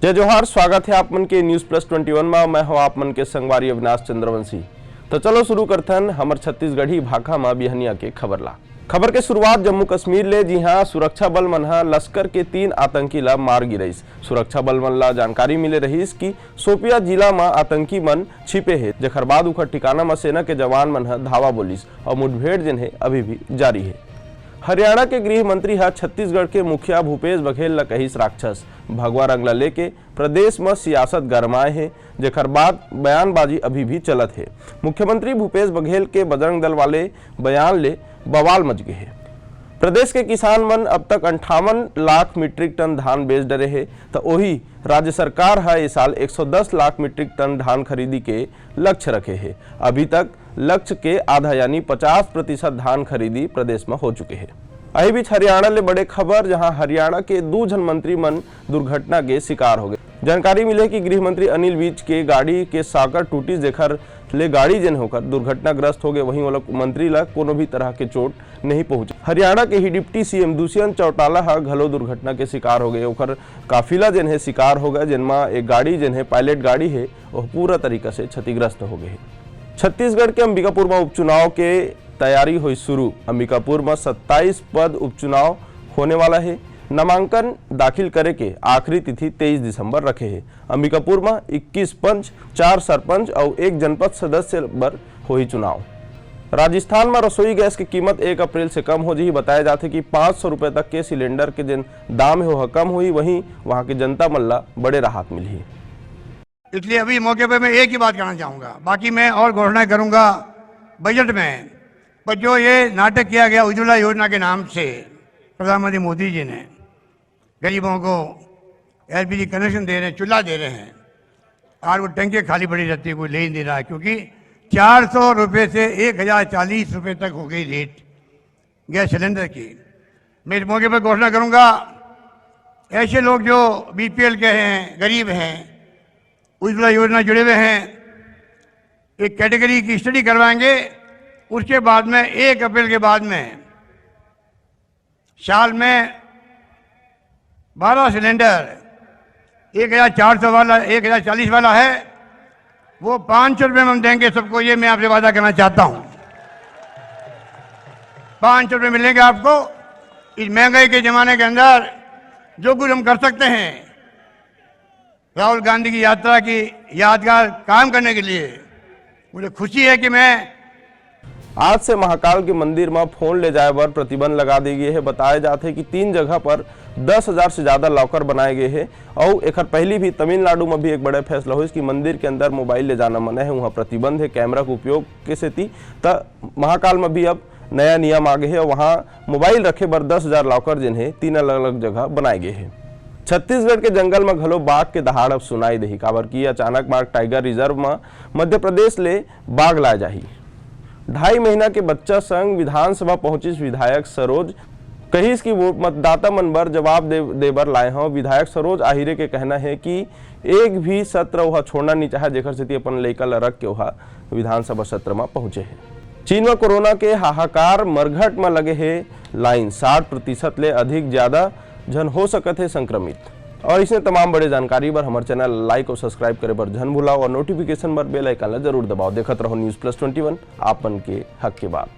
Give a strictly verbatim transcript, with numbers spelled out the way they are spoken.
जय जोहार, स्वागत हे आप मन के News Plus Twenty One मा। मैं हूं आप मन के संगवारी अविनाश चंद्रवंशी। तो चलो शुरू करथन हमर छत्तीसगढ़ी भाखा मा बिहनिया के खबर ला। खबर के शुरुआत जम्मू कश्मीर ले, जिहां सुरक्षा बल मन ह लश्कर के तीन आतंकी ला मार गिरइस। सुरक्षा बल मन ला जानकारी मिले रहिस कि शोपिया जिला म आतंकी मन छिपे हे, जेखर बाद उखर ठिकाना म सेना के जवान मन ह धावा बोलिस अउ मुठभेड़ जेन हे अभी भी जारी हे। हरियाणा के गृह मंत्री ह छत्तीसगढ़ के मुखिया भूपेश बघेल ल कहिस राक्षस। भगवा रंग ल लेके प्रदेश म सियासत गरमाए हे, जेखर बाद बयानबाजी अभी भी चलत हे। मुख्यमंत्री भूपेश बघेल के बजरंग दल वाले बयान ले बवाल मच गे हे। प्रदेश के किसान मन अब तक अंठावन लाख मीट्रिक टन धान बेच डरे हे, त ओही राज्य सरकार ह ए साल एक सौ दस लाख मीट्रिक टन धान खरीदी के लक्ष्य रखे हे। अभी तक लक्ष्य के आधा यानी पचास प्रतिशत धान खरीदी प्रदेश म हो चुके हे। अही बीच हरियाणा ले बड़े खबर, जहां हरियाणा के दू झन मंत्री मन दुर्घटना के शिकार हो गए। जानकारी मिले कि गृह मंत्री अनिल विज के गाड़ी के साकर टूटिस, जेखर ले गाड़ी जेन होकर दुर्घटनाग्रस्त हो गए। वहीं ओला, मंत्री ला कोनो भी तरह के चोट नहीं पहुंचे। हरियाणा के ही डिप्टी सीएम दुष्यंत चौटाला ह घलो दुर्घटना के शिकार हो गए। ओकर काफिला जेन हे शिकार हो गए, जेन म एक गाड़ी जेन हे पायलट गाड़ी हे, वह पूरा तरीका से क्षतिग्रस्त हो गए हे। छत्तीसगढ़ के अंबिकापुर म उपचुनाव के तैयारी होई शुरू। अंबिकापुर म सत्ताईस पद उपचुनाव होने वाला हे। नामांकन दाखिल करे के आखिरी तिथि तेईस दिसंबर रखे हे। अंबिकापुर म इक्कीस पंच, चार सरपंच अउ एक जनपद सदस्य बर होही चुनाव। राजस्थान म रसोई गैस के कीमत एक अप्रैल से कम हो जही। बताया जाथे कि पाँच सौ रुपए तक के सिलेंडर के जेन दाम हे, ओह कम होही, वहीं वहां के जनता मन ला बड़े राहत मिलही। इसलिए अभी मौके पे मैं एक ही बात कहना चाहूँगा, बाकी मैं और घोषणा करूँगा बजट में। पर जो ये नाटक किया गया उज्ज्वला योजना के नाम से, प्रधानमंत्री मोदी जी ने गरीबों को एलपीजी कनेक्शन दे रहे हैं, चूल्हा दे रहे हैं, और वो टंकी खाली पड़ी रहती है, कोई ले ही नहीं रहा है, क्योंकि चार सौ रुपये से एक हज़ार चालीस रुपये तक हो गई रेट गैस सिलेंडर की। मैं इस मौके पर घोषणा करूँगा, ऐसे लोग जो बीपीएल के हैं, गरीब हैं, उज्ज्वला योजना जुड़े हुए हैं, एक कैटेगरी की स्टडी करवाएंगे। उसके बाद में एक अप्रैल के बाद में साल में बारह सिलेंडर, एक हज़ार चार सौ वाला, एक हज़ार चालीस वाला है, वो पाँच सौ रुपये में हम देंगे सबको। ये मैं आपसे वादा करना चाहता हूँ, पाँच सौ रुपये मिलेंगे आपको। इस महंगाई के ज़माने के अंदर जो कुछ हम कर सकते हैं, राहुल गांधी की यात्रा की यादगार काम करने के लिए मुझे खुशी है कि मैं आज से महाकाल के मंदिर म फोन ले जाए बर प्रतिबंध लगा दे गे हे। बताए जाथे कि तीन जगह पर दस हजार से ज्यादा लॉकर बनाए गए हे अउ एखर पहली भी तमिलनाडु म भी एक बड़े फैसला होइस कि मंदिर के अंदर मोबाइल ले जाना मना हे, उहाँ प्रतिबंध हे कैमरा के उपयोग के सेती। त महाकाल म भी अब नया नियम आ गए हे, वहाँ मोबाइल रखे बर दस हजार लॉकर जेन हे, तीन अलग-अलग जगह बनाए गए हे। छत्तीसगढ़ के जंगल म घलो बाघ के दहाड़ अब सुनाई देही, काबर कि अचानक बाघ टाइगर रिजर्व म मध्य प्रदेश ले बाघ लाए जाही। ढाई महीना के बच्चा संग विधानसभा पहुंचिस विधायक सरोज, कहिस कि वो मतदाता मन बर जवाब दे, दे बर लाए हंव। विधायक सरोज आहिरे के कहना हे कि एक भी सत्र ओहा छोड़ना नहीं चाहे, जेकर सेती अपन लइका ल रख के ओहा विधानसभा सत्र म पहुंचे हे। चीन म कोरोना के हाहाकार, मरघट म लगे हे लाइन, साठ प्रतिशत ले अधिक ज्यादा झन हो सकत हे संक्रमित। और इसने तमाम बड़े जानकारी बर हमर चैनल like और subscribe करे बर झन भुलाओ और नोटिफिकेशन बर बेल आइकन ला जरूर दबाओ। देखत रहो News Plus Twenty One, आप मन के हक के बात।